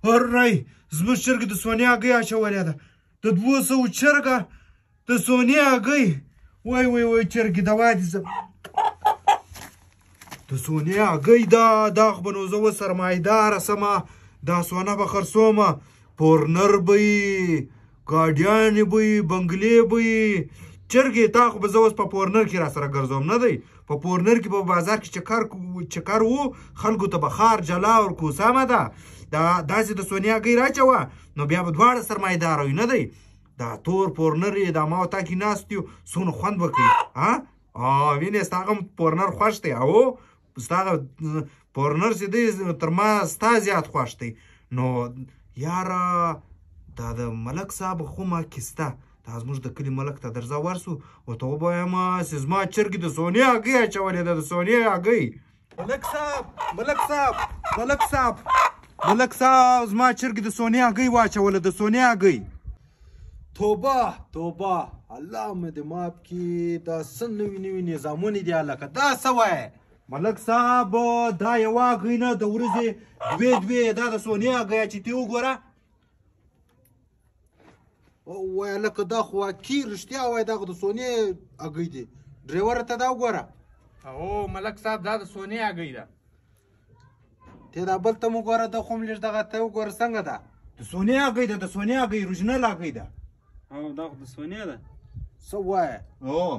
ورای زموږ چرګې د سونې هګۍ اچولې ده، د 200 چرګه د سونې هګۍ. وای وای وای چرګې دوا دي د سونې هګۍ ده. دا خو به نو زه اوس سرمایداره سمه، دا سونه به خرڅومه، پورنر به یي، ګاډیانې به یي، بنګلې به یي. چرګې تا خو به زه اوس په پورنر کې راسره ګرځوم نه دی؟ په پورنر کې په بازار کې چکر و، خلکو ته به خار جلا ورکو. سمه ده، دا داسې د سونې هګۍ راچوه نو بیا به دواړه سرمایداره وي نه دی؟ دا تور پورنر یې دا ما او تا کې ناست یو، څونه خوند به کوي. ها وینې ستا هغه پورنر خوښ دی، او ستا هغه پورنر چې دی تر ما ستا زیات خوښ دی. نو یاره دا د ملک صاحب خو ما کې سته، دا زموږ د کلي ملک ته درځه ورسو ورته ووایم چې زما چرګې د سونې هګۍ اچولې ده، د سونې هګۍ. ملک صاحب، ملک صاحب، ملک صاحب، ملک صاحب، زما چرګې د سونې هګۍ واچوله، د سونې هګۍ. توبه توبه، الله مې دې معاف کړي، دا څه نوي نوي نظامونه دي هلکه، دا څه وایې؟ ملک صاحب دا یوه هګۍ نه د ورځې دوې دوې، دا د سونې هګۍ چې ته وګوره. وایه لکه دا خو واقعي رښتیا وایي، دا خو د سونې هګۍ دي. ډریور ته دا وګوره. او ملک صاحب دا د سونې هګۍ ده. ته دا بل ته هم وګوره، دا خو هم لږ دغه ته وګوره څنګه ده. د سونې هګۍ ده، د سونې هګۍ اوریجنل هګۍ ده. او دا خو د سونې ده. څه وایې؟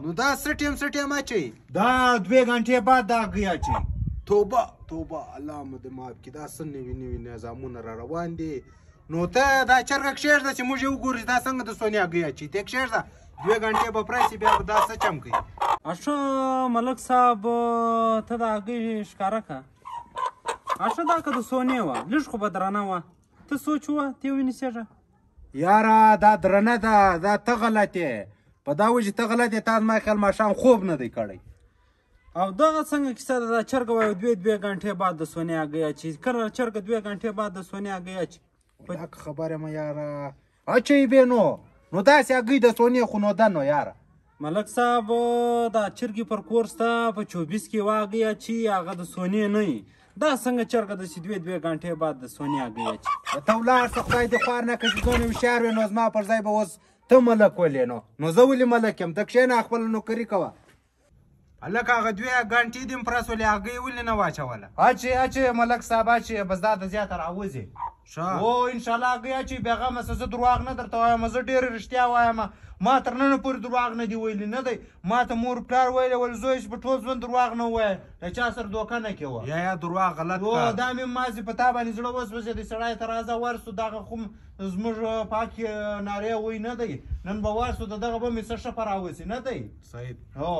نو دا څه ټیم څه ټیم اچوي؟ دا 2 ګنټې بعد دا هګۍ اچوي. توبه توبه، الله مو دې معاف کړي، دا څه نوي نوي نظامونه را روان دي. نو ته دا چرګه کښېږده چې موږ یې وګورو چې دا څنګه د سونې هګۍ اچوي. ته کښېږده، 2 ګنټې به پره شي، بیا به دا څه چم کوي. ښه ملک صاحب ته دا هګۍ ښکاره کړه. ښه دا که د سونې وه، لږ خو به درنه وه، ته سوچ وه، ته ونیسېږه. یاره دا درنه ده، دا ته غلط یې، په دا وجه ته غلط یې، تا زما خیال ماښام خوب نه دی کړی. او دغه څنګه کیسه ده، دا چرګه وایي 2 2 ګنټې بعد د سونې هګۍ اچوي، کله چرګه 2 ګنټې بعد د سونې هګۍ اچوي. دا که خبر یم یاره، اچوي به نو، نو داسې هګۍ د سونې خو نو ده نو یاره. ملک صاحب دا چرګې پر کور سته، په 24 کې یوه هګۍ اچوي، هغه د سونې نه وي. دا څنګه چرګه ده چې 2 2 ګنټې بعد د سونې هګۍ اچوي؟ ته ولاړ شه، خدای دې خوار نه کړي چې دونه هوښیار وې، نو زما پر ځای به اوس ته ملک ولې. نو نو زه ولې ملک یم؟ ته کښېنه خپله نوکري کوه. هلکه هغه 2 ګنټې دې هم پرس ولې هګۍ ولې نه واچوله؟ اچې اچې ملک صاحب اچې، بس دا د زیاته راوځي. ښه. او انشاءالله هګۍ اچوي، بېغمه شه، زه درواغ نه درته وایم، زه ډېرې رښتیا وایم. ما تر ننه پورې درواغ نه دي ویلي، نه دی؟ ما ته مور پلار ویلي ول زوی چې په ټول ژوند درواغ نه ووایې، له چا سره دوکه نه کوه. یا یا درواغ غلط کار. دا مې مازې په تا باندې زړه وسوځېدی، سړی ته راځه ورسو، دغه خو زموږ پاکې نارې وایي نه دی؟ نن به ورسو، د دغه به مې څه ښه په راوسي نه دی؟ سعید. هو.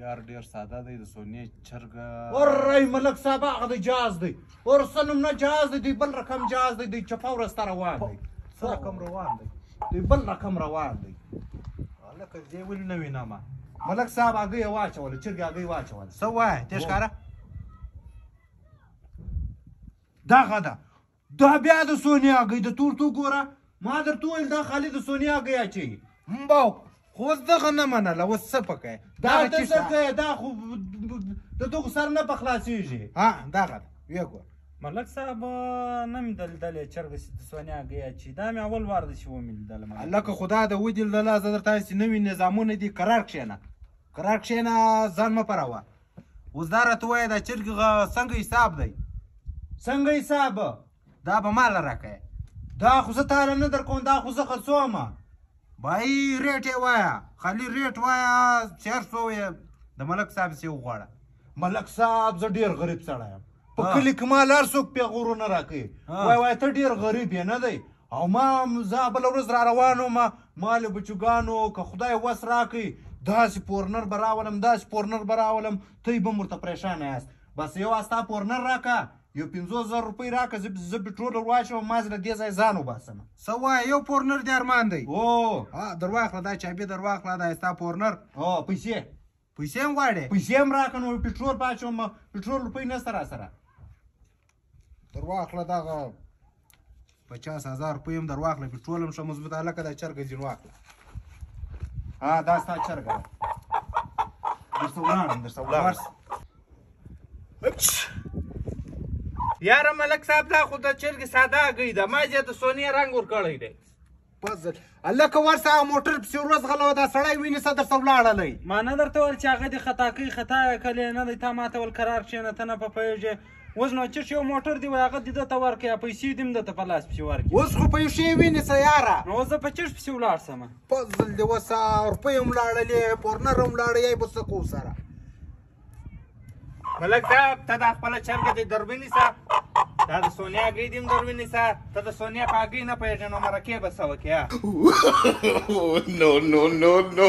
یار ډېر ساده دی، د سونې چرګه. ورای ملک صاحب هغه د جاز دی، ورسه نوم نه جاز دی، دوی بل رقم جاز دی، دوی چپه ورځ ته روان دی. څه رقم روان دی؟ دوی بل رقم روان دی. هلکه زه یې ولې نه وینم؟ ملک صاحب هګۍ یې واچوله، چرګې هګۍ واچوله. څه وایې؟ ته ښکاره؟ دغه ده، دا بیا د سونې هګۍ د تور تو ګوره، ما درته وویل دا خالي د سونې هګۍ اچوي. مباو خو اوس دغه نه منله، اوس څه په کوې؟ دا ته څه کوې؟ دا خو د دغو سر نه په خلاصېږي. ها دغه ده، ویې ګوره. ملک صاحب نه مې ده لیدلې چرګه چې د سونې هګۍ اچوي، دا مې اول وار دی چې ومې لیدله. هلکه خدا د ودې لیدله، زه درته وایم چې نوي نظامونه دي، کرار کښېنه، کرار کښېنه، ځان مه پروه. اوس دا راته ووایه دا چرګې څنګه حساب دی؟ څنګه حساب؟ دا به ماله راکوې. دا خو زه تاله نه درکوم، دا خو زه خرڅوم. بای ریټ یې وایه، خالي ریټ وایه، چې هر څو یې د ملک صاحب سي وغواړه. ملک صاحب زه ډېر غریب سړی یم، په کلي کې ما له هر څوک پېغورونه راکوي، وایي وایي ته ډېر غریب یې نه دی؟ او ما زه بله ورځ را روان وم، ما له بچوګانو که خدای وس راکړي داسې پورنر به راولم، داسې پورنر به راولم، ته به هم ورته پرېشانه یاست. بس یو ستا پورنر راکړه، یو 50,000 روپۍ راکړه، زه پېټرول ور واچوم، ما زه له دې ځایه ځان وباسم. څه وایې؟ یو پورنر دې ارمان دی. هو. ها در واخله دا چابي، در واخله دا ستا پورنر. هو پیسې. پیسې هم غواړې؟ پیسې هم راکړه، نو پېټرول په اچوم، پېټرول روپۍ نشته راسره. در واخله دغه 50,000 روپۍ هم در واخله، پېټرول هم ښه مضبوط. هلکه دا چرګه ځینې واخله. ها دا ستا چرګه ده، درته ولاړم، درته ولاړم. یاره ملک صاحب دا خو د چرګې ساده هګۍ ده، ما یې د سونې رنګ ورکړی دی. فضل هلکه ورسه هغه موټر پسې وروځغلوه، دا سړی وینې څه درته ولاړلی. ما نه درته ویل چې هغه دې خطا کوي، خطا یې کړې نه دی. تا ما ته ویل کرار کښېنه، ته نه په پوهېږې. اوس نو چې یو موټر دی وایي هغه دې ده ته ورکړې، پیسې دې هم ده ته په لاس پسې ورکړې. اوس خو پیسې وینې څه یاره. نو اوس زه په چش پسې ولاړ سم؟ فضل دې وسه، روپۍ هم لاړلې، پورنر هم لاړی، یی به څه کوو سره؟ ملک صاحب ته دا خپله چرګه دې در ونیسه، دا د سونیا هګۍ دې هم در ونیسه. ته د سونیا په هګۍ نه پوهېږې نو مرکې به څه وکړې؟ No, no, no, no.